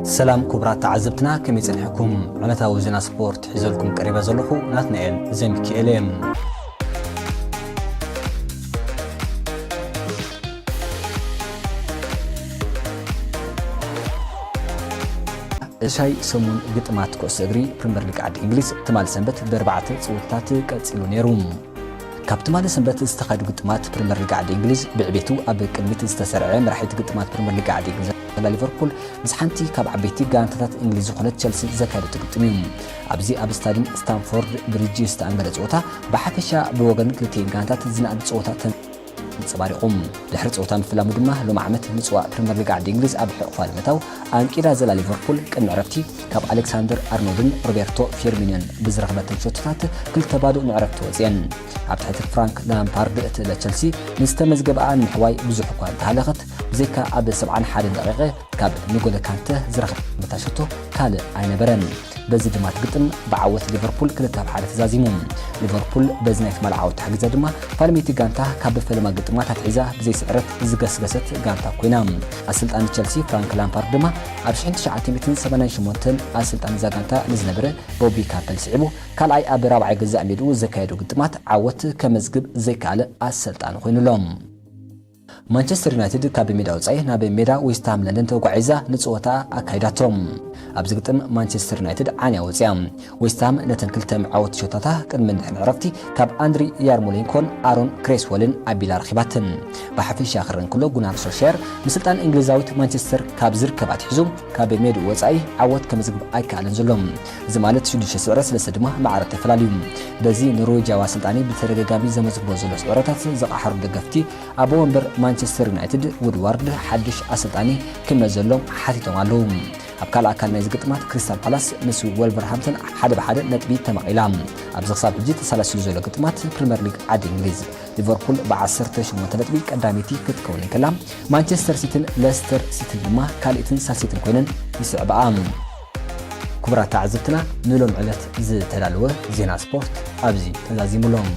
ሰላም ክቡራት ተዓዘብትና፣ ከመይ ጸኒሕኩም? ዕለታዊ ዜና ስፖርት ሒዘልኩም ቀሪበ ዘለኹ ናትናኤል ዘሚካኤል እየ። እሻይ ሰሙን ግጥማት ኩዕሶ እግሪ ፕሪምየር ሊግ ዓዲ እንግሊዝ ትማል ሰንበት ብኣርባዕተ ጽውታት ቀጺሉ ነይሩ። ካብ ትማሊ ሰንበት ዝተኻየዱ ግጥማት ፕሪምየር ሊግ ዓዲ እንግሊዝ ብዕቤቱ ኣብ ቅድሚት ዝተሰርዐ መራሒት ግጥማት ፕሪምየር ሊግ ዓዲ እንግሊዝ ሊቨርፑል ምስ ሓንቲ ካብ ዓበይቲ ጋንታታት እንግሊዝ ዝኾነት ቸልሲ ዘካየደቶ ግጥም እዩ። ኣብዚ ኣብ ስታዲየም ስታምፎርድ ብሪጅ ዝተኣንገደ ጸወታ ብሓፈሻ ብወገን ክልቲኤን ጋንታት ዝነኣድ ጸወታ ተንጸባሪቑ። ድሕሪ ጸወታ ምፍላሙ ድማ ሎሚ ዓመት ምጽዋዕ ፕሪምየር ሊግ ዓዲ እንግሊዝ ኣብ ሕቑፋ ንምእታው ኣንቂዳ ዘላ ሊቨርፑል ቅድሚ ዕረፍቲ ካብ ኣሌክሳንደር ኣርኖልድን ሮቤርቶ ፊርሚኒዮን ብዝረኸበተን ሸቶታት ክልተ ባዶ ንዕረፍቲ ወጽየን። ኣብ ትሕቲ ፍራንክ ላምፓርድ እትእለ ቸልሲ ንዝተመዝገበኣ ንምሕዋይ ብዙሕ እኳ እንተሃለኸት፣ ብዘይካ ኣብ ሰብዓን ሓደን ደቂቐ ካብ ንጎለ ካንተ ዝረኸበታ ሸቶ ካልእ ኣይነበረን። በዚ ድማ እቲ ግጥም ብዓወት ሊቨርፑል ክልተ ኣብ ሓደ ተዛዚሙ። ሊቨርፑል በዚ ናይ ትማሊ ዓወት ተሓጊዛ ድማ ፋልመይቲ ጋንታ ካብ ፈለማ ግጥማት ኣትሒዛ ብዘይስዕረት ዝገስገሰት ጋንታ ኮይና። ኣሰልጣኒ ቸልሲ ፍራንክ ላምፓርድ ድማ ኣብ ሽሕን ትሽዓተ ሚእትን ሰማንያን ሸሞንተን ኣሰልጣኒ እዛ ጋንታ ንዝነበረ ቦቢ ካምበል ስዒቡ ካልኣይ ኣብ ራብዓይ ገዛእ ሜድኡ ዘካየዱ ግጥማት ዓወት ከመዝግብ ዘይከኣለ ኣሰልጣኒ ኮይኑሎም። ማንቸስተር ዩናይትድ ካብ ሜዳ ወጻኢ ናብ ሜዳ ዌስትሃም ለንደን ተጓዒዛ ንጸወታ ኣካይዳቶ። ኣብዚ ግጥም ማንቸስተር ዩናይትድ ዓንያ ወጽያ። ዌስትሃም ነተን ክልተ መዓወቲ ሸቶታታ ቅድሚ እንድሕን ዕረፍቲ ካብ ኣንድሪ ያርሞሌንኮን ኣሮን ክሬስወልን ኣቢላ ረኺባተን። ብሓፈሻ ክረን ከሎ ጉናር ሶልሻየር ምስልጣን እንግሊዛዊት ማንቸስተር ካብ ዝርከብ ኣትሒዙ ካብ ሜድኡ ወጻኢ ዓወት ከመዝግብ ኣይከኣለን ዘሎ። እዚ ማለት ሽዱሽተ ስዕረት ስለስተ ድማ ማዕረ ተፈላለዩ። በዚ ኖርዌጃዊ ኣሰልጣኒ ብተደጋጋሚ ዘመዝግቦ ዘሎ ስዕረታት ዝቐሓሩ ደገፍቲ ኣብ ወንበር ማንቸስተር ዩናይትድ ውድዋርድ ሓድሽ ኣሰልጣኒ ክመዘሎም ሓቲቶም ኣለዉ። ኣብ ካልእ ኣካል ናይዚ ግጥማት ክሪስታል ፓላስ ምስ ወልቨርሃምፕተን ሓደ ብሓደ ነጥቢ ተመቒላ። ኣብዚ ክሳብ ሕጂ ተሳላሲሉ ዘሎ ግጥማት ፕሪምየር ሊግ ዓዲ እንግሊዝ ሊቨርፑል ብዓሰርተ ሸሞንተ ነጥቢ ቀዳመይቲ ክትከውን እንከላ፣ ማንቸስተር ሲቲን ሌስተር ሲቲን ድማ ካልእትን ሳልሰይትን ኮይነን ይስዕብኣ። ክቡራት ተዓዘብትና፣ ንሎም ዕለት ዝተዳለወ ዜና ስፖርት ኣብዚ ተዛዚሙሎም።